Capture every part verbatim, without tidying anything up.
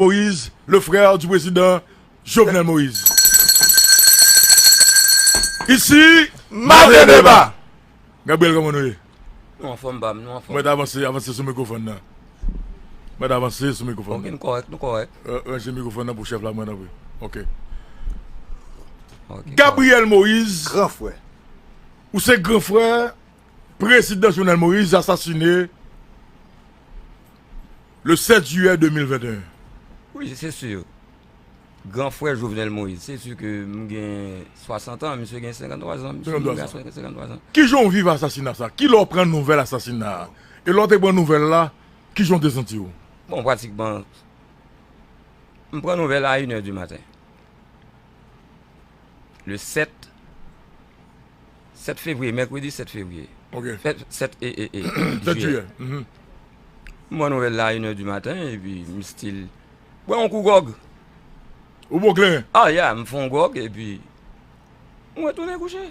Moïse, le frère du président Jovenel Moïse. Ici, Maten Deba. Gabriel, kòman nou ye? Nou anfòm, pa m, nou anfòm. Mwen ta avanse, avanse sou mikwofòn nan. Mwen ta avanse sou mikwofòn nan. Ok, nou kòrèk, nou kòrèk. Ranche mikwofòn nan pou chèf la, mwen, tanpri. Ok. Ok, Gabriel Moïse, gran frè. Ou se gran frè prezidan Jovenel Moïse, asasine le sèt jiyè de mil venteyen. Wi, se si. Gran frè Jovenel Moïse, se si ke m gen swasant an, misye gen senkanntwa zan. Misye mouri a senkanntwa zan. Kijan w viv asasina sa? Kilè w pran nouvèl asasina a? E lè w te pran nouvèl la, kijan w te santi w? Bon, pratikman, m pran nouvèl la a inè di maten. Le sèt, sèt fevriye, mèkredi sèt fevriye. Ok. Sèt, sèt, e, e, e, sèt jiyè. Jiyè. Mhm. M pran nouvèl la a inè di maten, epi m still bwè yon kou gwòg. Ou bon kleren? Ah, yeah, m fè yon gwòg, epi m retounen kouche.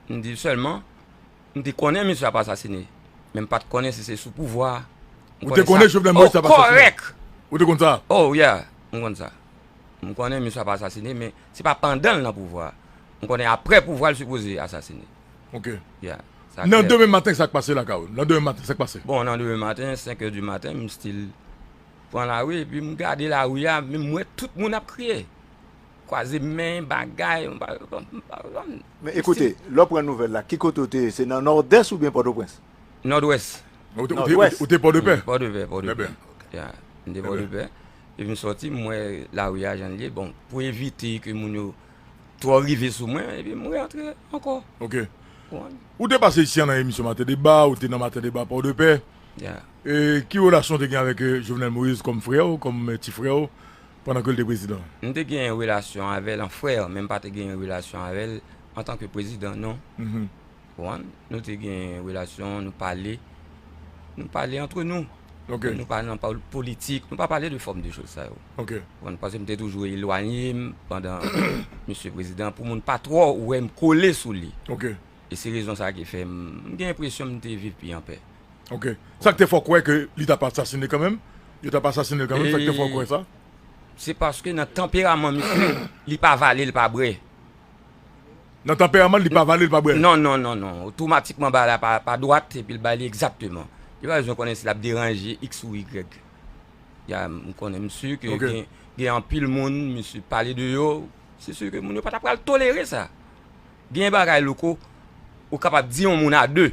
M di sèlman, m te konnen misye ap asasine, men m pa t konnen si se sou pouvwa a. Ou te konnen Jovenel Moïse ap asasine? Kòrèk. Ou te konn sa? Oh, yeah, m konn sa. M konnen misye ap asasine, men se pa pandan l nan pouvwa a. M konnen aprè pouvwa a l sipoze asasine. Ok. Yeah, sa klè. Nan demen maten, sa k pase lakay ou? Nan demen maten, sa k pase? Bon, nan demen maten, senk è di maten, m still pran lari, epi m gade lari a, men m wè tout moun ap kriye. Kwaze men, bagay, m pa, m pa, m pa, m pa, m pa. Men ekoute, lè w pran nouvèl la, ki kote w te ye? Se nan Nòdès oubyen Pòtoprens? Nòdwès. Ou te, ou te, ou te, ou te Pòdepè? Pòdepè, Pòdepè. Trè byen. Ya, m te Pòdepè. Epi m sòti, m wè lari a jan l ye. Bon, pou evite ke moun yo twò rive sou mwen, epi m rantre ankò. Ok. Ou te pase isi a nan emisyon Maten Deba, ou te nan Maten Deba Pòdepè. Ya. E ki relasyon w te gen avèk, eh, Jovenel Moïse kòm frè w, kòm, eh, ti frè w, pandan ke l te prezidan? M te gen relasyon avè l an frè, men m pa te gen relasyon avè l antanke prezidan, non. Mhm. Konprann? Nou te gen relasyon, nou pale, nou pale antre nou. Ok. Nou pa nan pol-, politik, nou pa pale de fòm de choz sa yo. Ok. Konprann? Paske m te toujou elwanye m pandan misye prezidan, pou moun pa twò wè m kole sou li. Ok. E se rezon sa ki fè m, m gen enpresyon m te viv pi anpè. Ok. Sa k te fè w kwè ke li t ap asasine kanmenm? Yo t ap asasine l kanmenm, sa k te fè w kwè sa? E se paske nan tanperaman misye, li pa vale, li pa bwè. Nan tanperaman l, li pa vale, li pa bwè. Non, non, non, non. Otomatikman, bagay la pa, pa dwat, epi l ba li egzakteman. Li pa bezwen konnen si l ap deranje X ou Y. Ya, m konnen, m si ke gen, gen anpil moun, misye pale de yo, se si ke moun yo pa ta pral tolere sa. Gen bagay, Louko, ou kapab di yon moun a de.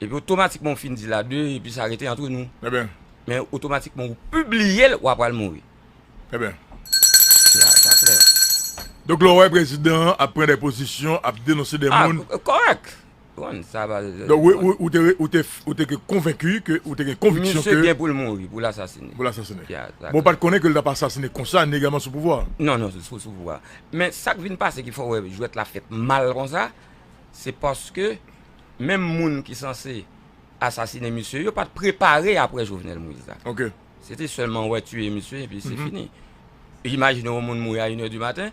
Epi otomatikman, ou fin di l a de, epi sa rete antre nou. Trè byen. Men otomatikman, ou pibliye l, w a pral mouri. Trè byen. Ya, sa klè. Donk, lè w wè prezidan an ap pran de pozisyon, ap denonse de moun. Ah, kòrèk. Bon, sa va. Donk, ou, ou, ou te, ou te, ou te konvenki ke, ou te gen konviksyon ke misye gen pou l mouri, pou l asasine. Pou l asasine. Ya, sa klè. Bon, w pa t konnen ke l t ap asasine konsa, ni egalman sou pouvwa a. Non, non, sou, sou pouvwa a. Men sa k vin pase ki fè w wè jwèt la fèt mal konsa, se paske menm moun ki sanse asasine misye yo pa t prepare aprè Jovenel Moïse la. Ok. Se te sèlman wè tiye misye, epi se fini. Imajine yon moun mouri a inè di maten,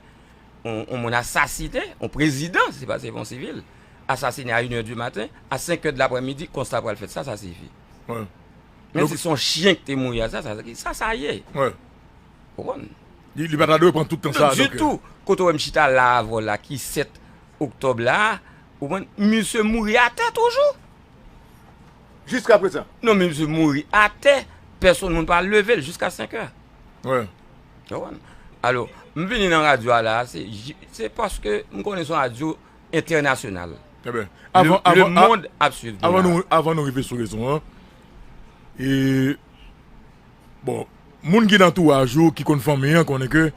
yon, yon moun asasine, yon prezidan, se pa, se pa yon sivil, asasine a inè di maten, a senk è de laprèmidi, konsa pral fèt, sa, sa sifi. Wi. Menm si se yon chyen ki te mouri a, sa, sa, sa, sa ye. Wi. Konprann? Li, li pa ta dwe pran tout tan sa a, donk. Non, ditou. Kote w wè m chita la avè w la, ki sèt oktòb la, ou konprann, misye mouri atè toujou. Jiska prezan. Non, men misye mouri atè, pèsonn moun pa leve l jiska senk è. Wi. Ou konprann? Alò, m vini nan radyo a la, se, se paske m konnen se yon radyo entènasyonal. Trè byen. Le, avan, le avan, a-, mond ap swiv nou avan la. Nou, avan nou rive sou rezon an, e, bon, moun ki nan antouraj ou, ki konn fanmi an, konnen ke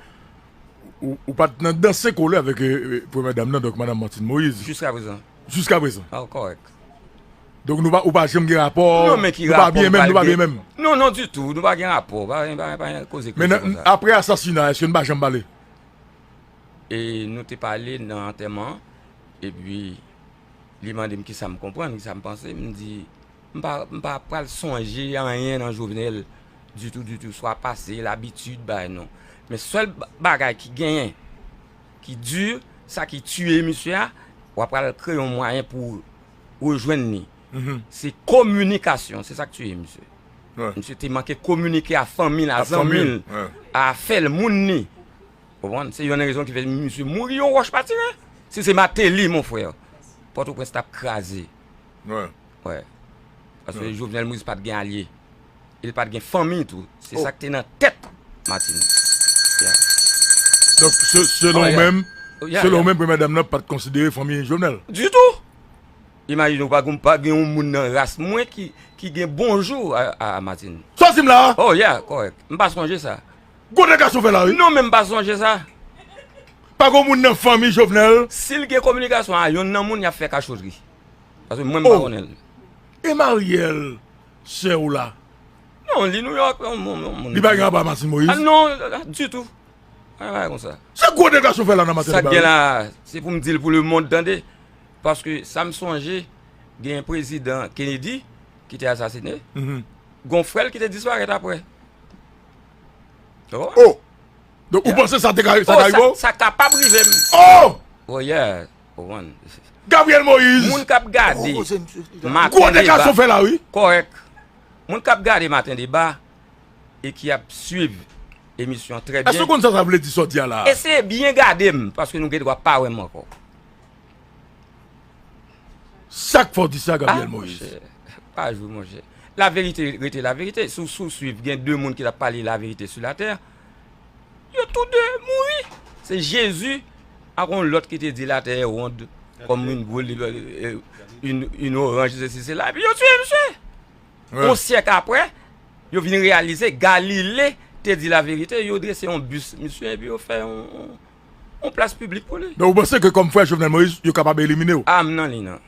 ou, ou pa t nan danse kole avèk, eh, eh, premyè dam nan, donk, madanm Martine Moïse. Jiska prezan. Jiska prezan. Ah, kòrèk. Donk, nou pa, ou pa janm gen rapò, non, men ki nou pa rapò byen menm, nou pa byen menm. Non, non, ditou, nou pa gen rapò, pa, pa, pa, pa koze, koze konsa. Men nan, aprè asasina, èske nou pa janm pale? E nou te pale nan antèman an, epi li mande m kisa m konprann, kisa m panse, m di, m pa, m pa pral sonje anyen nan Jovenel ditou, ditou, swa pase, labitid, bagay, non. Men sèl ba-, bagay ki genyen, ki di, sa ki tiye misye a, w ap pral kreye yon mwayen pou rejwenn li. Mhm. Se kominikasyon, se sa k tiye misye. Misye te manke kominike a fanmi l, a zanmi l, a afè l, moun li. Ou konprann? Se yonn nan rezon ki fè misye mouri, yon wòch pa tire. Si se Martelly, mon frè, Pòtoprens t ap kraze. Wi. Paske Jovenel Moïse pa t gen alye. E l pa t gen fanmi tou. Se sa k te nan tèt Martine. Donk, selon ou menm, selon ou menm, premyè dam nan pa t konsidere fanmi Jovenel? Ditou! Imajine w, pa gen, pa gen yon moun nan ras mwen ki, ki gen bonjou a, a, a Martine. Sa w di m la a? Oh, yeah, kòrèk. M pa sonje sa. Gwo dega sa w fè la, wi. Non, men m pa sonje sa. Pa gen yon moun nan fanmi Jovenel. Si l gen kominikasyon a yonn nan moun, y ap fè kachotri. Paske mwen, m pa konnen l. E Marielle, sè w la? Non, li Nouyòk, yon moun. Li pa gen apa Martine Moïse? Ah, non, ditou. Mwen pa konsa. Se gwo dega sa w fè la nan maten deba. Sa k gen la, se pou m di l pou lemonn tande. Paske sa m sonje, gen prezidan Kennedy ki te asasine. Gon frè l ki te disparèt apre. Oh! Donk ou panse sa te ka sa ka rive w? Sa kapab rive m. Oh! Oh yeah. Ou konprann? Gabriel Moïse. Moun k ap gade Maten Deba. Gwo dega sa w fè la, wi. Kòrèk. Moun k ap gade Maten Deba e ki ap swiv emisyon an trè byen. Èske w konn sa sa vle di sa w di a la a? Eseye byen gade m, paske nou gendwa pa wè m ankò. Sa k fè w di sa, Gabriel Moïse? Ah, monchè, pa jwe, monchè. Laverite rete laverite. Si w, si w swiv, gen de moun ki t ap pale laverite sou latè. Yo tou de mouri. Se Jezi ak yon lòt ki te di latè est ronde comme une boule, euh, une, une orange, sesi, sela. Epi yo tiye misye. Yon syèk apre, yo vin reyalize Galile te di laverite. Yo drese yon bis misye, epi yo fè yon, yon, yon plas piblik pou li. Donk, ou panse ke kòm frè Jovenel Moïse, yo kapab elimine w? Ah, m nan liy nan.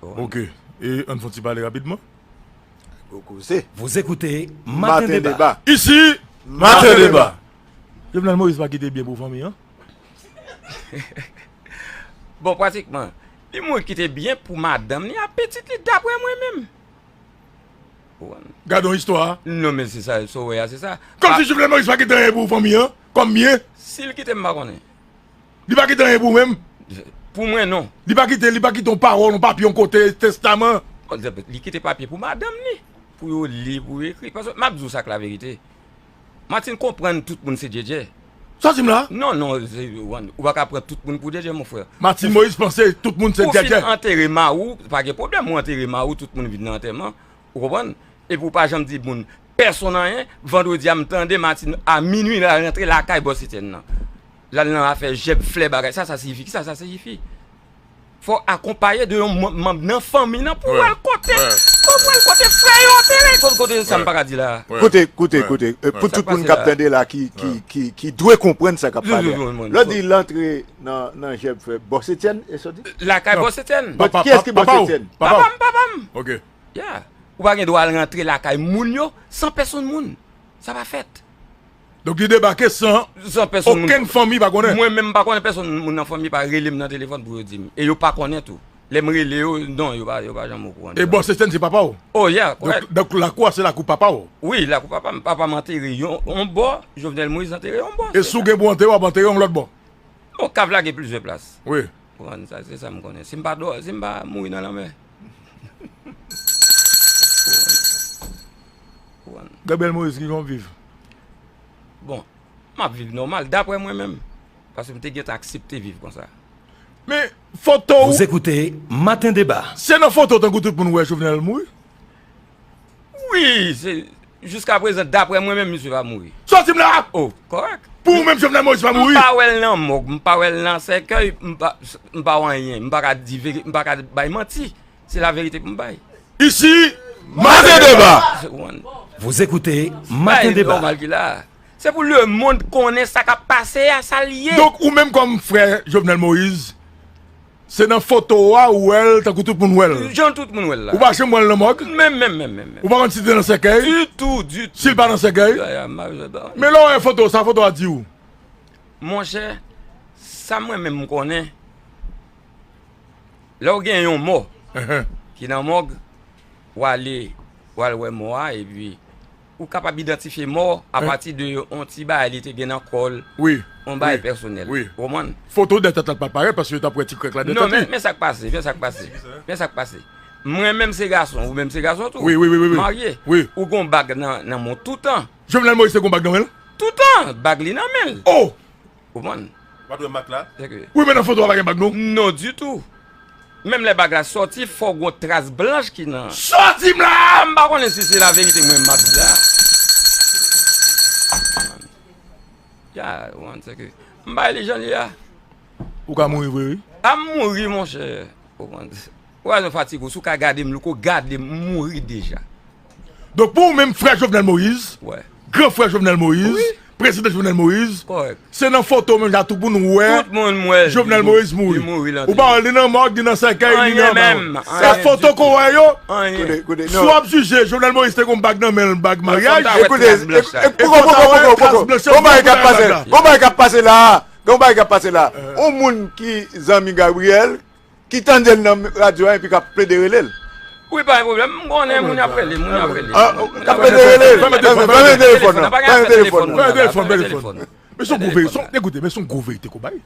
Ok. E ann fè yon ti pale rapidman. Gwo koze. Vous écoutez Matin Débat. Isi, Matin Débat. Jovenel Moïse pa kite byen pou fanmi an. Bon, pratikman, li mouri kite byen pou madanm li ak pitit li, daprè mwen menm. Ou konprann? Gade yon istwa. Non, men se sa, sa w wè a, se sa. Kòmsi Jovenel Moïse pa kite anyen pou fanmi an, kòm byen. Si l kite, m pa konnen. Li pa kite anyen pou ou menm? Pou mwen, non. Li pa kite, li pa kite yon pawòl, yon papye, yon kote, testaman? Bon, li kite papye pou madanm li, pou yo li, pou yo ekri. Paske m ap di w sa k laverite. Martine konprann tout moun se Djèdjè. Sa w di m la? Non, non, ou pa ka pran tout moun pou Djèdjè, mon frè. Martine Moïse panse tout moun se Djèdjè. Ou fin antere mari w, pa gen pwoblèm, ou antere mari w, tout moun vin nan antèman. Ou konprann? Epi w pa janm di moun, pèsonn anyen. Vandredi a, m tande Martine a minui l al rantre lakay bòs Etienne nan. L al nan afè jèb, flè, bagay. Sa, sa siyifi? Kisa sa siyifi? Fò w akonpaye de yon manm nan fanmi nan pou w al kote, pou w al kote frè yo antere. Kote, kote sa m pa ka di la a. Koute, koute, koute. Pou tout moun k ap tande la ki, ki, ki, ki dwe konprann sa k ap pale a. Lè w di l antre nan, nan jèb flè, bòs Etienne, e sa w di? Lakay bòs Etienne. Kiyès ki bòs Etienne? Papa m, papa m. Ok. Yeah. Ou pa gen dwa al rantre lakay moun yo san pèsonn moun. Sa pa fèt. Donk li debake san okenn fanmi pa konnen. Mwen menm m pa konnen, pèsonn moun nan fanmi pa rele m nan telefòn pou yo di m. E yo pa konnen tou. Lè m rele yo, non, yo pa, yo pa janm okouran de sa. E bòs Etienne se papa w? Oh yeah, kòrèk. Donk, donk lakou a se lakou papa w? Wi, lakou papa m. Papa m antere yon, yon bò, Jovenel Moïse antere yon bò. E si w gen pou antere, w ap antere yon lòt bò? Bon, kav la gen plizyè plas. Wi. Ou konprann sa, se sa m konnen. Si m pa dò, si m pa mouri nan lanmè. Ou konprann? Ou konprann? Gabriel Moïse, kijan w viv? Bon, m ap viv nòmal, daprè mwen menm. Paske m te gentan aksepte viv konsa. Men, foto w. Vous écoutez Matin Débat. Se nan foto tankou tout moun wè Jovenel mouri? Wi, se, jiskaprezan, daprè mwen menm, misye pa mouri. Sòti m la! Oh, kòrèk. Pou ou menm, Jovenel Moïse pa mouri? M pa wè l nan mòg, m pa wè l nan sèkèy, m pa, m pa wè anyen, m pa ka di veri-, m pa ka bay manti. Se laverite pou m bay. Isi, Maten Deba! Vous écoutez Maten Deba. Se pou lemonn konnen sa k ap pase a, sa l ye. Donk, ou menm kòm frè Jovenel Moïse, se nan foto a ou wè l tankou tout moun wè l? Jan tout moun wè l la. Ou pa janm wè l nan mòg? Menm, menm, menm, menm. Ou pa konn si l te nan sèkèy? Ditou, ditou. Si l pa nan sèkèy? Men lè w wè foto, sa foto a di w? Monchè, sa mwen menm m konnen, lè w gen yon mò ki nan mòg, w ale, w al wè mò a, epi ou kapab idantifye mò apati de yon ti bagay li te gen nan kò l, yon bagay pèsonèl. Ou konprann? Foto dèyè tèt la pa parèt paske yo t ap wè ti krèk la dèyè tèt li. Non, men, men sa k pase, men sa k pase. Men sa k pase. Mwen menm se gason, ou menm se gason tou. Wi, wi, wi, wi, wi. Marye. Wi. Ou gon bag nan, nan men w toutan. Jovenel Moïse te gon bag nan men l? Toutan, bag li nan men l. Oh! Ou konprann? Ou pa t wè mak la? Wi, men nan foto a pa gen bag non. Non ditou. Menm lè bag la sòti, fò gon tras blanch ki nan. Sòti m la! M pa konnen si se laverite mwen m ap di la. Ya, ou konprann, se ke m bay li jan li a. Ou ka mouri vre, wi. A m mouri, monchè. Ou konprann? Ou pa bezwen fatige w. Si w ka gade m, louko, gade m, m mouri deja. Donk, pou ou menm, frè Jovenel Moïse, gran frè Jovenel Moïse, prezidan Jovenel Moïse, se nan foto menm jan tou pou nou wè Jovenel Moïse mouri. Ou pa wè l ni nan mòg, ni nan sèkèy, ni nan anba. Se foto ke w wè yo. Si w ap jije, Jovenel Moïse te gon bag nan men l, bag maryaj. Koute, koute, koute, koute. Gon bagay k ap pase la. Gon bagay k ap pase la. On moun ki zanmi Gabriel, ki tande l nan radyo a epi k ap plede rele l. Wi, pa gen pwoblèm. M konnen moun ap rele, moun ap rele. K ap plede rele l. Fèmen telefòn, fèmen telefòn nan. Fèmen telefòn nan. Fèmen telefòn, fèmen telefòn. Men se yon gwo verite, se yon, ekoute, men se yon gwo verite ke w bay.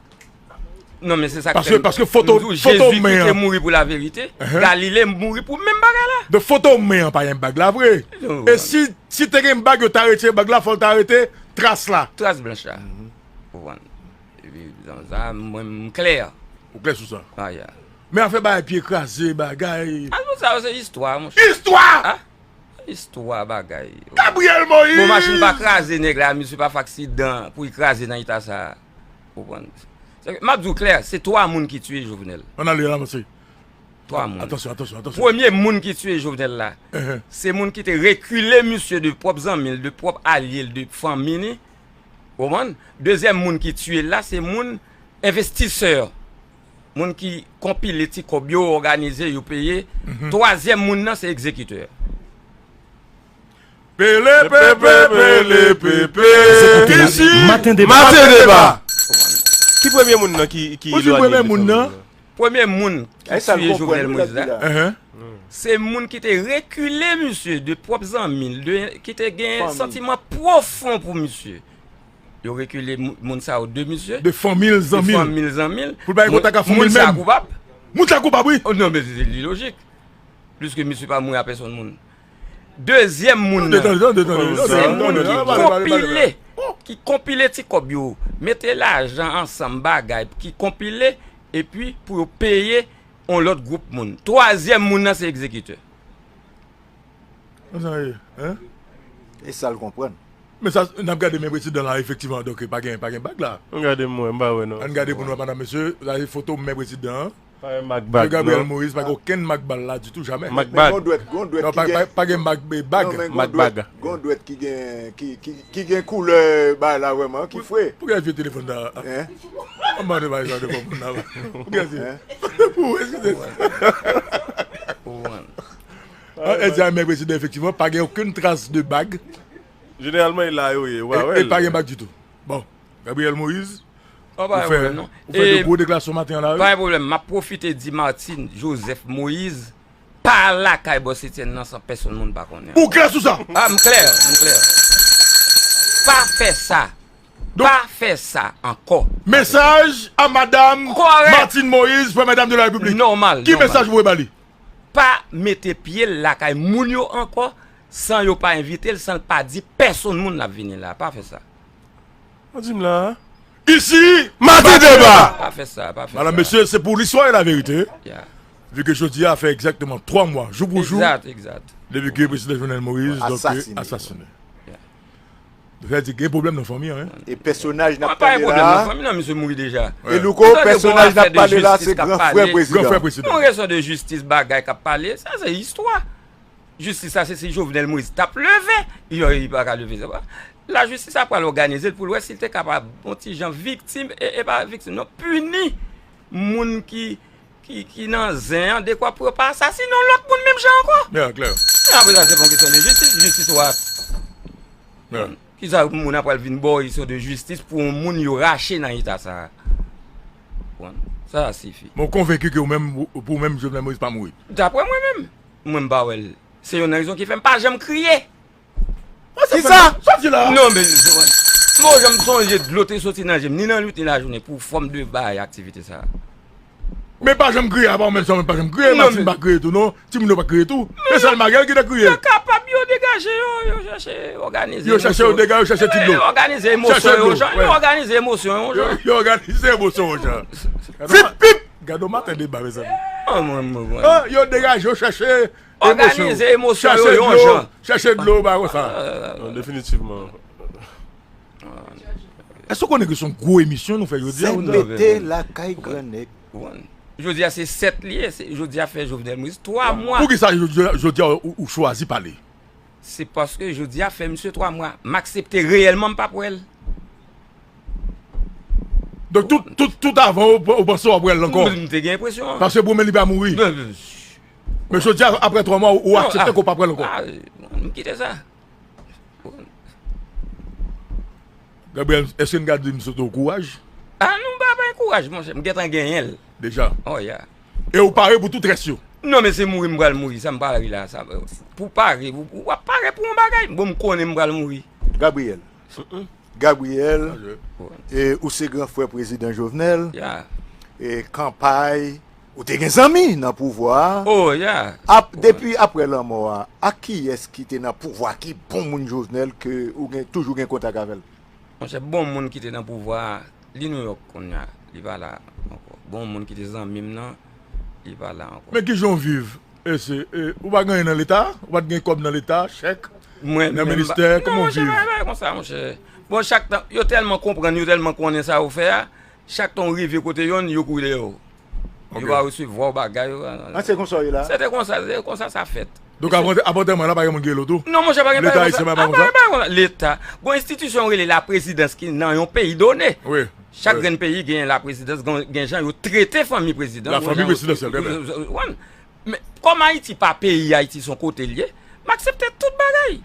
Non, men se sa k fè m, paske foto, m di w, foto Jezi ki te mouri pou laverite, Galile mouri pou menm bagay la. Donk, foto men an pa gen bag la vre. E si, si te gen bag, yo ta retire bag la, fò l ta rete tras la. Tras blanch la. Ou konprann? Epi, nan sa, mwen, m klè. Ou klè sou sa? Ah, ya. Men afè bagay pye kraze, bagay. Ah, non, sa yo se istwa, monchè. Istwa! Ah, istwa bagay. Gabriel Moïse! Bon, machin pa kraze nèg la, misye pa fè aksidan pou li kraze nan eta sa. Ou konprann? Se, m ap di w klè, se twa moun ki tiye Jovenel. Ann ale, ann avanse. Twa moun. Atansyon, atansyon, atansyon. Premye moun ki tiye Jovenel la, se moun ki te rekile misye de pwòp zanmi l, de pwòp alye l, de fanmi li. Ou konprann? Dezyèm moun ki tiye l la, se moun envestisè. Moun ki konpile ti kòb yo, òganize yo, peye. Twazyèm moun nan, se egzekitè. Pele pepe, pele pepe. Isi, maten deba. Maten deba. Ki premye moun nan ki, ki elwanye de fanmi an? Premye moun ki tiye Jovenel Moïse la, se moun ki te rekile misye de pwòp zanmi l, de, ki te gen santiman pwofon pou misye. Yo rekile moun sa yo de misye. De fanmi l, zanmi l. De fanmi l, zanmi l. Pou l pa gen kontak ak fanmi l menm. Moun sa koupab. Moun sa koupab, wi. Oh, non, men se, li lojik. Pliske misye pa mouri a pèsonn moun. Dezyèm moun nan, se moun ki konpile, ki konpile ti kòb yo, mete lajan ansanm bagay, ki konpile, epi pou yo peye yon lòt gwoup moun. Twazyèm moun nan se egzekitè. Konsa ye, hein? E sa l konprann. Men sa, n ap gade men prezidan la, efektivman, donk, pa gen, pa gen bag la. Ann gade m wè, m pa wè non. Ann gade pou n wè, madanm, mesye, sa se foto men prezidan an. Pa gen mak bag, non. Gabriel Moïse, pa gen okenn mak bal la ditou, jamè. Mak bag. Non, pa, pa, pa gen mak, bag. Mak bag. Gon dwèt ki gen, ki, ki, ki gen koulè bagay la vrèman, ki fre. Pou ki vye telefòn sa? Hein? Ann mande bagay sa devan moun la. Pou ki se? Pou, eskize. An, Eddy a men prezidan, efektivman, pa gen okenn tras de bag. Jeneralman, e la yo ye, ou pa wè l. E pa gen bag ditou. Bon, Gabriel Moïse, ou fè, ou fè de gwo deklarasyon maten an la, wi. Pa gen pwoblèm. M ap pwofite di Martine Joseph Moïse, pa lakay Bòs Etienne nan san pèsonn moun pa konnen. Ou klè sou sa? Ah, m klè, m klè. Pa fè sa. Pa fè sa ankò. Mesaj a madam Martine Moïse, Première Dame de la République. Nòmal, nòmal. Ki mesaj ou voye ba li? Pa mete pye l lakay moun yo ankò san yo pa envite l, san l pa di pèsonn moun l ap vini la. Pa fè sa. Ou di m la. Isi, Maten Deba! Pa fè sa, pa fè sa. Madam, mesye, se pou listwa e laverite. Ya. Vi ke jodi a fè egzakteman twa mwa, jou pou jou, egzat, egzat, depi ke prezidan Jovenel Moïse, donk, asasine. Asasine. Ya. Sa di gen pwoblèm nan fanmi an, hein? E pèsonaj n ap pale la. Pa gen pwoblèm nan fanmi nan, misye mouri deja. E Louko, pèsonaj n ap pale la, se gran frè prezidan. Gran frè prezidan. Yon rezon de jistis bagay k ap pale, sa se istwa. Jistis la, se si Jovenel Moïse t ap leve, yo, li pa ka leve, se pa. Lajistis la pral òganize l pou l wè si l te kapab, yon ti jan viktim, e, e pa viktim, non, pini moun ki, ki, ki nan zen an, dekwa pou yo pa asasine yon lòt moun menm jan ankò. Ya, klè. Men apre sa, se pa yon kesyon de jistis, jistis w ap. Ya. Kisa moun ap pral vin ba w kesyon de jistis pou yon moun yo rache nan eta sa a? Bon, sa a sifi. Bon, konvenki ke ou menm, pou ou menm, Jovenel Moïse pa mouri. Daprè mwen menm, mwen m pa wè l. Se youn nan rezon ki fè m pa janm kriye. Kisa? Sòti la. Non, men, m pa janm sonje dlo te soti nan je m, ni nan nwit, ni lajounen, pou fòm de bay aktivite sa a. Men pa janm kriye, apa ou menm sa, ou menm pa janm kriye, Martine pa kriye tou, non. Timoun yo pa kriye tou. Men sèl Mariel ki te kriye. Yo kapab, yo degaje yo, yo chèche òganize emosyon. Yo chèche yo degaje, yo chèche ti dlo. Òganize emosyon yo, jan. Yo òganize emosyon yo, jan. Yo òganize emosyon yo, jan. Pip, pip! Gade yon maten deba, mezanmi. Yo degaje, yo chèche emosyon. Òganize emosyon yo, yon jan. Chèche dlo, ba konsa. Non, definitivman. Èske w konnen ke se yon gwo emisyon nou fè jodi a? Zèn mete lakay grannèg. Jodi a se sèt li ye, jodi a fè Jovenel Moïse twa mwa. Poukisa jodi a ou chwazi pale? Se paske jodi a fè misye twa mwa. M aksepte reyèlman m p ap wè l. Donk tout, tout, tout avan ou panse w ap wè l ankò? M te gen enpresyon an. Paske pou mwen li pa mouri. Men jodi a, apre twa mwa, ou aksepte ke w p ap wè l ankò? M kite sa. Gabriel, èske n ka di m sot ou kouraj? A non, m pa bay kouraj, monchè. M gentan genyen l. Deja? Oh, yeah. E ou pare pou tout rès yo? Non, men se mouri m pral mouri, sa m pare la, sa. Pou pare, ou, ou ap pare pou yon bagay? Bon, m konnen m pral mouri. Gabriel. Gabriel, e, ou se gran frè prezidan Jovenel. E kanpay, ou te gen zanmi nan pouvwa a. Oh, yeah. Depi apre lanmò a, a kiyès ki te nan pouvwa a, ki bon moun Jovenel ke ou gen, toujou gen kontak avè l? Monchè, bon moun ki te nan pouvwa a, li Nouyòk kounye a, li pa la ankò. Bon moun ki te zanmi m nan, li pa la ankò. Men kijan w viv? E se, e, ou pa gen anyen nan Leta? Ou pa t gen kòb nan Leta, chèk, nan ministè, kòman w viv? Non, monchè, pa, pa konsa, monchè. Bon, chak tan, yo tèlman konprann, yo tèlman konnen sa yo fè a, chak tan w rive kote yonn, yo kouri dèyè w. Yo pa resevwa w bagay. An, se konsa w ye la? Se te konsa, se konsa sa fèt. Donk, avan, avan antèman an la, pa gen moun ki rele w tou? Non, monchè, pa gen bagay konsa. Leta ayisyen pa konsa? Leta. Gon enstitisyon yo rele laprezidans ki nan yon peyi done. Chak grenn peyi gen laprezidans, gen, gen jan yo trete fanmi prezidan. Lafanmi prezidansyèl, trè byen. Men, kòm Ayiti pa peyi, Ayiti se yon kote l ye, m aksepte tout bagay.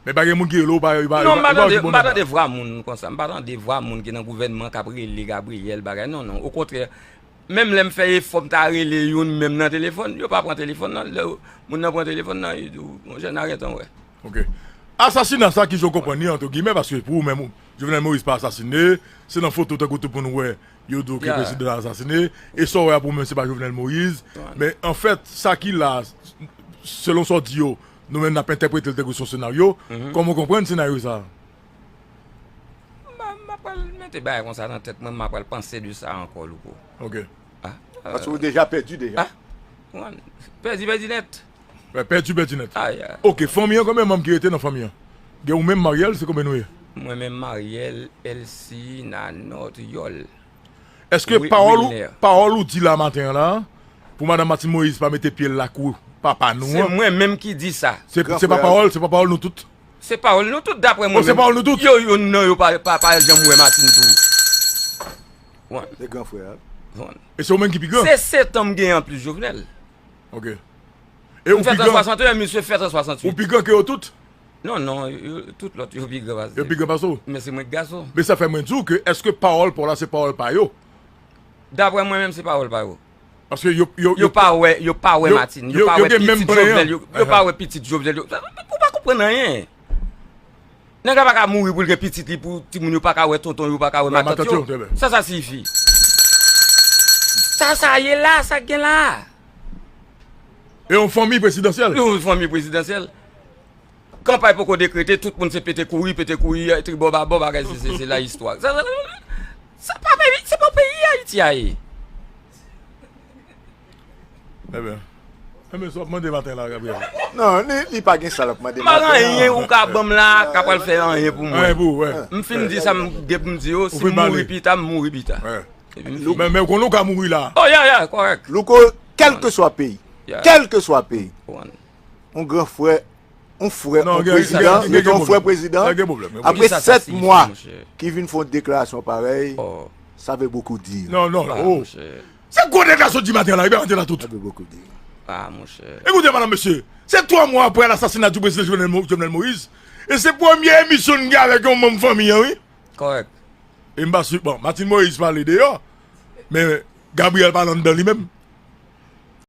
Men pa gen moun ki rele w, pa, pa, non, m pa tande, m pa tande vwa moun konsa. M pa tande vwa moun ki nan gouvènman k ap rele Gabriel, bagay. Non, non. Okontrè, menm lè m fè efò m ta rele youn menm nan telefòn, yo pa pran telefòn nan. Lè moun nan pran telefòn nan, li di w, monchè, n a gentan wè. Ok. Asasina sa, kijan w konprann li, antre gimè, paske pou ou menm, Jovenel Moïse pa asasine, se nan foto tankou tout moun wè, yo di w ke prezidan an asasine, e sa w wè a pou ou menm se pa Jovenel Moïse, men anfèt, sa ki la, selon sa w di yo, nou menm n ap entèprete l tankou se yon senaryo, kòman w konprann senaryo sa a? M pa, m pa pral mete bagay konsa nan tèt mwen, m pa pral panse de sa ankò, Louko. Ok. Paske ou deja pèdi deja. Pèdi, pèdi nèt. Pèdi, pèdi nèt. Ok, fanmi an, konbyen manm ki rete nan fanmi an? Gen ou menm, Mariel, se konbyen nou ye? Mwen menm, Mariel, Elsie, Nanot, Yòl. Èske pawòl ou, pawòl ou di la maten an la, pou madanm Martine Moïse pa mete pye l lakou papa nou an? Se mwen menm ki di sa. Se, se pa pawòl, se pa pawòl nou tout? Se pawòl nou tout, daprè mwen menm. Se pawòl nou tout? Yo, yo, non, yo pa, pa, pa janm wè Martine tou. Se gran frè a. E se ou menm ki pi gran? Se sèt an m gen anplis Jovenel. Ok. E ou pi gran? M fèt an swasanteyen, misye fèt an swasantwit. Ou pi gran ke yo tout? Non, non, yo, tout lòt yo pi gran pase. Yo pi gran pase w? Men se mwen k gason. Men sa fè mwen di w ke èske pawòl pa w la se pawòl pa yo? Daprè mwen menm se pawòl pa yo. Paske yo, yo, yo pa wè, yo pa wè Martine, yo pa wè pitit Jovenel, yo, yo pa wè pitit Jovenel, yo, ou pa konprann anyen. Nèg la pa ka mouri pou l gen pitit li, pou timoun yo pa ka wè tonton yo, pa ka wè matant yo. Sa sa siyifi? Sa sa ye la, sa k gen la? E yon fanmi prezidansyèl? Yon fanmi prezidansyèl. Kanpay poko dekrete, tout moun se pete kouri, pete kouri, tribò babò, bagay se, se, se la istwa. Sa, sa, sa pa peyi, se pa peyi Ayiti a ye. Ebyen, ebyen, sa w ap mande maten la, Gabriel? Non, li, li pa gen sa l ap mande maten la. M pa gen anyen ou ka ban m la, k ap pral fè anyen pou mwen. Anyen pou ou, wè. M fin di sa m gen pou m di yo, si m mouri pita, m mouri pita. Men, men ou konnen ou ka mouri la. Oh, yeah, yeah, kòrèk. Louko, kèlkeswa peyi, kèlkeswa peyi, yon gran frè, yon frè, yon prezidan, yon frè prezidan, apre sèt mwa, ki vin fè yon deklarasyon parèy, sa vle bokou di. Non, non, oh. Se gwo deklarasyon di maten la, ebyen maten la tout. Sa vle bokou di. Ah, monchè. Ekoute, madam, mesye, se twa mwa apre lasasina di prezidan Jovenel Mo-, Jovenel Moïse, e se premye emisyon n gen avèk yon manm fanmi an, wi. Kòrèk. E m pa si, bon, Martine Moïse pale deyò, men Gabriel pale anndan li menm.